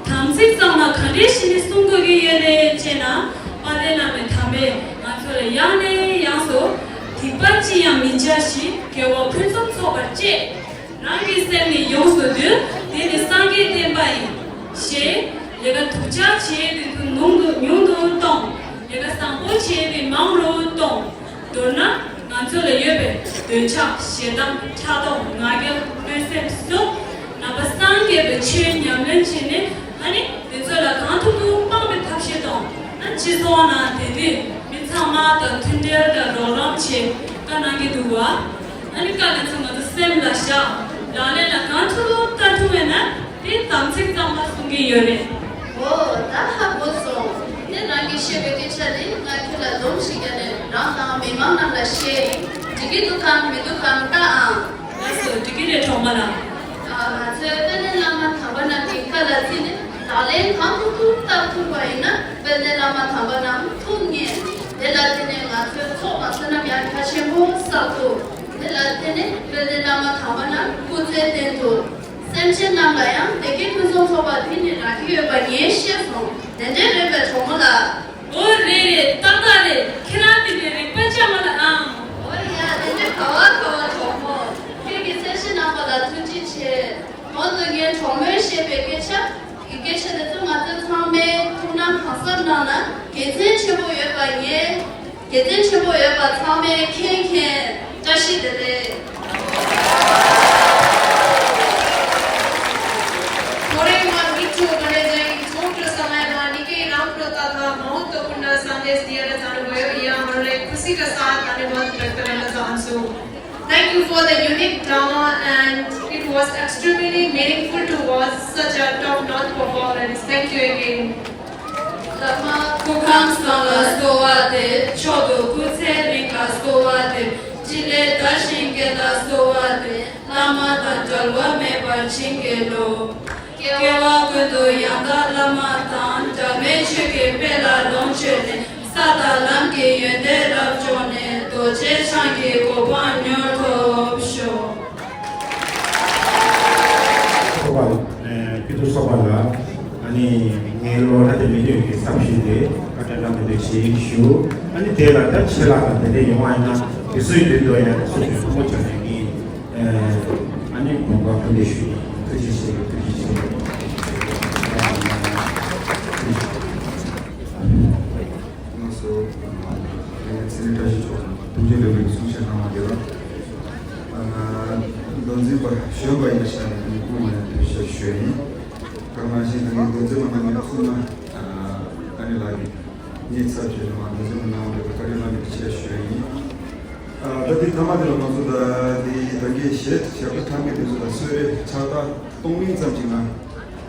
དམ་ཚིག་གཙང་མ་ག་འདྲས་བྱས་ནས་སྲུང་དགོས་ཀྱི་ཡོད་རེད་ཅེ་ན། དཔལ་ལྡན་བླ་མའི་དམ་པས་ང་ཚོ་ལ་ཡང་ནས་ཡང་དུ། སྡིག་པ་ཅི་ཡང་མི་བྱ་ཞིག་དགེ་བ་ཕུན་སུམ་ཚོགས་པར་སྤྱད། རང་གི་སེམས་ནི་ཡོངས་སུ་འདུལ། དེ་ནི་སངས་རྒྱས་བསྟན་པ་ཡིན། ཞེས། ལས་ཀ་སྡུག་ཅག་བྱེད་དུས་ཉུང་དུ་ཉུང་དུ་གཏོང་། ལས་ཀ་བཟང་པོ་བྱེད་དུས་མང་རུ་གཏོང་། མདོར་ན་ང་ཚོ་ལ་ཡོད་པའི་འདོད་ཆགས་ཞེ་སྡང་ཕྲག་དོག་ང་རྒྱལ་གནོད་སེམས་སོགས་ནང་པ་སངས་རྒྱས་པའི་ཆོས་ཉམས་ལེན་བྱས་ནས། ཨ་ནི་དེ་ཚོ་ལ་གང་ཐུབ་ཐུབ་སྤང་བའི་ཐབས་ཤེས་དང་། ཨ་ནི་སྤྱི་ཚོགས་ནང་དེ་དུས་མི་ཚང་མ་དང་མཐུན་འབྲེལ་དང་རོགས་རམ་བྱེད་བཀའ་གནང་གི་འདུག་བ། ཨ་ནི་བཀའ་དེ་ཚོ་ང་ཚོ་སེམས་ལ་བཞག་ལག་ལེན་ལ་གང་ཐུབ་ཐུབ་བསྟར་ཐུབ་པས་ན་དེ་དམ་ཚིག་གཙང་མ་སྲུང་གི་ཡོད་རེད། འོ་ད་ཧ་གོ་སོང་། དེ་རང་གིས་བཤད་པའི་སྐད་ཆ་དེ་ང་ཁྱོད་ལ་སྡོམ་ཞིག་བརྒྱབ་ནས་རང་དང་མི་མང་རྣམས་ལ་བཤད། འགྲིག་གི་འདུག་གམ་མི་འདུག་གམ་ལྟ་ཨང་། ལགས་སོ། འགྲིག་གི་རེད་གྲོགས་མོ་ལགས། ང་ཚོས་དཔལ་ལྡན་བླ་མ་དམ་པ་རྣམས་ཀྱི་བཀའ་ལ་བརྩིས་ནས་ལག་ལེན་གང་ཐུབ་ཐུབ་བསྟར་ཐུབ་པ་ཡིན་ན་དཔལ་ལྡན་བླ་མ་དམ་པ་རྣམས་ཐུགས་མཉེས། དེ་ལ་བརྟེན་ནས་ང་ཚོའི་ཚོགས་དང་བསོད་ནམས་ཡང་རྒྱ་ཆེན་པོ་བསགས་ཐུབ། དེ་ལ་བརྟེན་ནས་དཔལ་ལྡན་བླ་མ་དམ་པ་རྣམས་སྐུ་ཚེ་བརྟན་དུ། སེམས་ཅན་རྣམས་ལ་ཡང་བདེ་སྐྱིད་ཕུན་སུམ་ཚོགས་པ་འདི་ནི་རག་གི་ཡོད་པ་ངས་ཤེས་སོང་། དེ་འདྲའི་རེད་པས་གྲོགས་མོ་ལགས། འོ་རེད་རེད། ཏག་ཏག་རེད། ཁྱེད་རང་དེ་འདྲའི་རིག་པ་ཅན་མ་ལ་ཨང་། འོ་ཡ། དེ་འདྲའི་ག་བ་ག་བ་གྲོགས་མོ། ཁྱེད་ཀྱིས་སེམས་ཅན་རྣམས་པ་ལ་ཐུགས་རྗེ་ཆེ། འོ་ན་ངས་གྲོགས་མོས་བཤད་པའི་སྐད་ཆ། སྐད་ཆ་དེ་ཚོ་ང་ཚོ་ཚང་མས་ཐུགས་སྣང་གང་གསར་གནང་ན་དགེ་མཚན་ཆེན་པོ་ཡོད་པ་ངས། དགེ་མཚན་ཆེན་པོ་ཡོད་པ་ཚང་མས་མཁྱེན་མཁྱེན། བཀྲ་ཤིས་བདེ་ལེགས། थोड़े ही मात्र मिनटों बने जाएंगे छोटे समय में निके राम प्रता था महत्वपूर्ण संदेश दिया जाने गयो। यह हमारे खुशी का साथ धन्यवाद व्यक्त करना चाहूँ। Thank you for the unique drama, and it was extremely meaningful to watch such a top-notch performance. Thank you again. བླ་མ་སྐུ་ཁམས་བཟང་ལ་གསོལ་བ་འདེབས། མཆོག་ཏུ་སྐུ་ཚེ་རིང་ལ་གསོལ་བ་འདེབས། ཕྲིན་ལས་དར་ཞིང་རྒྱས་ལ་གསོལ་བ་འདེབས། བླ་མ་དང་འབྲལ་བ་མེད་པར་བྱིན་གྱིས་རློབས། སྐྱེ་བ་ཀུན་ཏུ་ཡང་དག་བླ་མ་དང་། འབྲལ་མེད་ཆོས་ཀྱི་དཔལ་ལ་ལོངས་སྤྱོད་ནས། ས་དང་ལམ་གྱི་ཡོན་ཏན་རབ་སྦྱོང་ནས། རྡོ་རྗེ་འཆང་གི་གོ་འཕང་མྱུར་ཐོབ་ཤོག། ཚོགས་པ་ཨ་ཕུལ་དུ་ཚོགས་པ་ལ་ཨ་ནི་ངའི་བློ་ལ་དེ་མི་འདོད་ཀྱི་ཚབ་ཞུས་ཏེ་བཀའ་དྲིན་བླ་མེད་དུ་ཆེ་ཞུ། ཨ་ནི་དེ་ལ་ད་ཆེ་ལྷག་དང་དེ་འདྲ་ཡོང་བ་ཡིན་ན་དེ་ཚོའི་མདུན་དུ་ཡང་སུ་ཞིག་ཐུགས་མོ་བྱས་ནས་ངས་ཨ་ནི་དགོངས་པ་ཕུལ་འདེབས་ཞུ། ཐུགས་རྗེ་ཆེ། ཐུགས་རྗེ་ཆེ། ལགས་སོ། ཨ་ནི་འཚེ་མེད་བཀྲ་ཤིས་མཆོག་ཐུགས་རྗེ་ལེགས་པའི་གསུང་བཤད་གནང་བ་དེ་ལ། ཨ་མདོ་འཛིན་པ་གཞོན་པ་ཡིན་པའི་ཆ་ནས་ངས་སྐུ་ངོ་ནས་ཐུགས་རྗེ་ཆེ་ཞུ་ཡ་ཡིན། དེ་ག་ནང་བཞིན་ད་ངས་མདོ་འཛིན་པ་གནང་མཁན་ཚང་མ་ཨ་ནི་ལགས་ཀྱིས་ངའི་ཚབ་བྱས་ནས་མདོ་འཛིན་པ་གནང་བ་དེ་ལ་བཀའ་དྲིན་བླ་མེད་ཆེ་ཞུ་ཡ་ཡིན། ཨ་ད་འདི་མཐའ་མ་དེ་ལ་ང་ཚོ་ད་འདི་ད་ངས་གཞས་ཞབས་བྲོ་འཁྲབ་མཁན་དེ་ཚོ་ལ་གསོལ་རས་ཕྱག་རྟགས་གཏོང་ལེན་ཙམ་ཅིག་ང་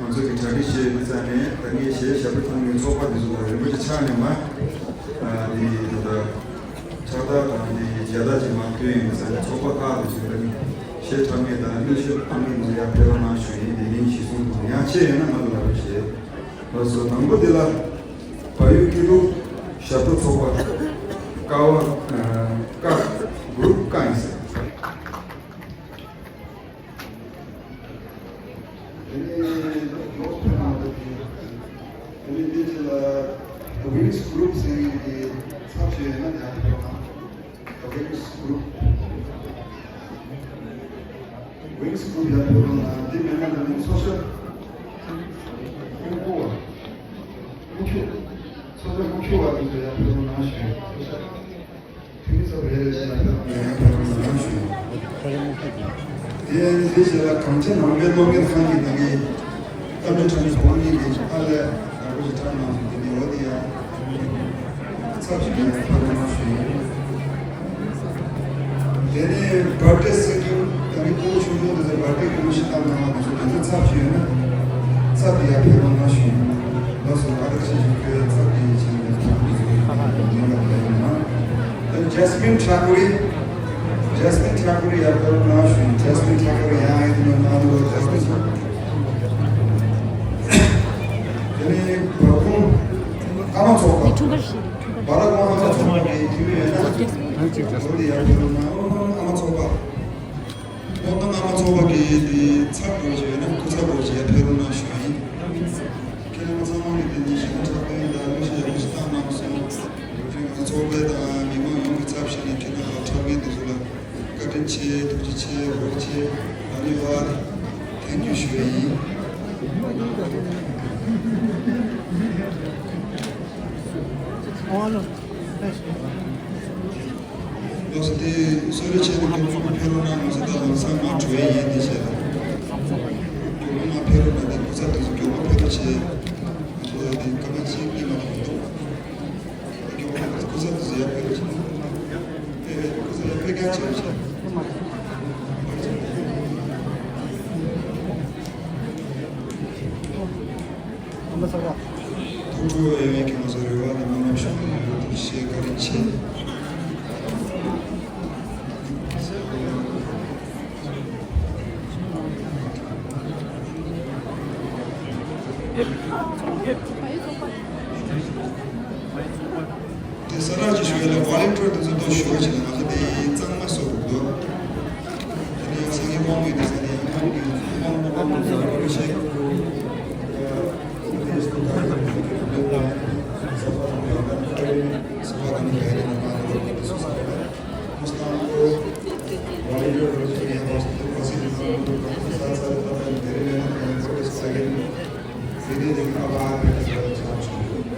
ང་ཚོ་གི་གྲ་སྒྲིག་བྱས་ཡོད་ཙང་ནས་ད་ངས་གཞས་ཞབས་བྲོ་འཁྲབ་མཁན་ཚོགས་པ་དེ་ཚོ་ལ་རིན་པོ་ཆེ་ཕྱག་ནས་མ་ཨ་འདི་ད་ད་ཕྱག་རྟགས་དང་འདི་མཇལ་དར་ཅིག་མ་སྟོན་ཡོད་ཙང་ནས་ཚོགས་པ་ཁག་དེ་ཚོ་ལ་ནི་གཞས་འཁྲབ་མཁན་དང་གླུ་གཞས་བཏང་མཁན་ཚོ་ཡར་ཕེབས་རོགས་གནང་ཞུ་ཡིན། དེ་ནས་གཞི་བཟུང་དང་ཡང་ཆེ་ཡོད་ན་ང་ཚོ་ལ་རོགས་བྱེད། ལགས་སོ། དང་པོ་དེ་ལ་བལ་ཡུལ་སྐྱིད་སྡུག་ཞབས་བྲོ་ཚོགས་པ་ཀ་བ་ཀ་གུ་རུབ་ཀ་ཡིན་ཟེར། དེ་ནས་ལོ་ཕེབས་གནང་བ་དེ་དེ་ནས་དེ་རྗེས་ལ་Wings Group ཟེར་ཡིན་གྱི་ཚབ་བྱས་ཡོད་ན་ཡང་ཕེབས་གནང་། Wings Group། Wings Group ཡར་ཕེབས་རོགས་གནང་། འདི་མེད་ན་ད་ནི་ཚོགས་ཞབས་དབུ་བ། དབུ་ཁྱུག་ཚོགས་ཞབས་དབུ་ཁྱུག་བ་དེ་ཚོ་ཡར་ཕེབས་རོགས་གནང་ཞུ། ཐུན་མིན་ཚོགས་པའི་ལས་བྱེད་ཡར་ཕེབས་རོགས་གནང་ཞུ། དེ་ཡང་དེ་རྗེས་ལ་གངས་ཅན་ནང་པའི་སློབ་གཉེར་ཁང་གི་ནང་གི་སྟབས་བདེ་ཕྲ་མོའི་ཕོ་ཉའི་གི་ཨ་ལས་ཨ་ཁུ་ཞིག་ཁྲ་ནང་དུ་དེ་ནི་འོ་དེ་ཡང་ཚབ་ཞིག་ཡང་ཕ་གི་མ་ཞུ་ཡིན། དེ་ནས་བར་ཏེ་སྲིད་སྐྱོང་ད་ནི་སྐུ་ངོ་ཆུང་ཆུང་དེ་ཚོ་བར་ཏེ་སྐུ་ངོ་ཞིག་བཏང་གནང་བ་དེ་ཚོ་དེ་ཚོ་ཚབ་ཞུས་ཡོད་ན་ཚབ་དེ་ཡར་ཕེབས་རོགས་གནང་ཞུ་ཡིན། ལགས་སོ། ང་དང་ཆེ་ཞུ་ཁྱོད་ཚབ་དེ་ཡིན་ཕྱིན་ནས་ཚབ་དེ་ཚོ་ཡིན་པ་དེ་ཡིན་ན། ད་ནི་ཇེ་སི་མིན་ཁྲ་ཀུ་རི། ཇེ་སི་མིན་ཁྲ་ཀུ་རི་ཡར་ཕེབས་རོགས་གནང་ཞུ་ཡིན། ཇེ་སི་མིན་ཁྲ་ཀུ་རི་ཡང་ཨེ་ནོ་ན་ནོ་ཇེ་སི་མིན། དེ་ནས་བར་ཁོང་ཀརྨ་ཚོགས་པ། འཁྲུངས་སྐར་ཞིག་འཁྲུངས་སྐར་ཞིག་བར་ལ་ཀརྨ་ཚོགས་པ་གི་འཐུས་མི་ཡོད་ན་འོ་དེ་ཡར་ཕེབས་རོགས་གནང་། ཀརྨ་ཚོགས་པ། ཀརྨ་ཚོགས་པ་གི་དེ་ཚབ་དགོས་ཀྱི་ཡོད་ན་སྐུ་ཚབ་དགོས་ཀྱི་ཡར་ཕེབས་རོགས་གནང་ཞུ་ཡིན། ཁྱེད་རང་ཚང་མ་གི་དེ་ནས་ཞིང་འཁྲབ་སྟོན་དང་གླུ་གཞས་ཡག་པོ་ཞིག་བཏང་གནང་སོང་། ང་ཚོ་ཚོགས་པའི་དང་མི་མང་ཡོངས་ཀྱི་ཚབ་བྱས་ནས་ཁྱེད་རང་ལ་འཁྲབ་མཁན་དེ་ཚོ་ལ་བཀའ་དྲིན་ཆེ། ཐུགས་རྗེ་ཆེ། རོགས་ཆེ། ཨ་ནི་ཧ་ཐེང་ཀིའུ་ཞུ་ཡ་ཡིན། ལགས་སོ། དེ་གསོལ་རས་ཆེད་དུ་མགྱོགས་པོ་ཕེབས་རོགས་གནང་། ང་ཚོ་ད་ལམ་སང་མར་འགྲོ་ཡས་ཡིན། དེ་བྱས་ན་མགྱོགས་པོ་མར་ཕེབས་རོགས་གནང་། དེ་སྐུ་ཚབ་དེ་ཚོ་མགྱོགས་པོ་ཕེབས་རོགས་བྱེད། ང་ཚོ་ད་དེ་སྐར་མ་གཅིག་གཉིས་མ་གཏོགས་མི་འདུག་སྐུ་ཚབ་དེ་ཚོ་ཡར་ཕེབས་རོགས་བྱེད། ཨེ་སྐུ་ཚབ་ཡར་ཕེབས་མཁན་བྱེད་རོགས་བྱེད། ཨ་མ་ཚ་བ། ཐུགས་སྤྲོ་ཡོད་མཁན་གྱི་ང་ཚོ་རེ་བ་དང་སྨོན་ལམ་ཞུ་གི་ཡོད། ཐུགས་རྗེ་ཆེ། བཀའ་དྲིན་ཆེ། དེ་ས་ར་ཅིག་ཞུ་ཡ་ལ་ཝོ་ལན་ཊིར་དེ་ཚོ་ཏོག་ཞུ་བ་བྱས་ན་ང་ཚོ་དེ་གཙང་མ་བཟོ་དགོས།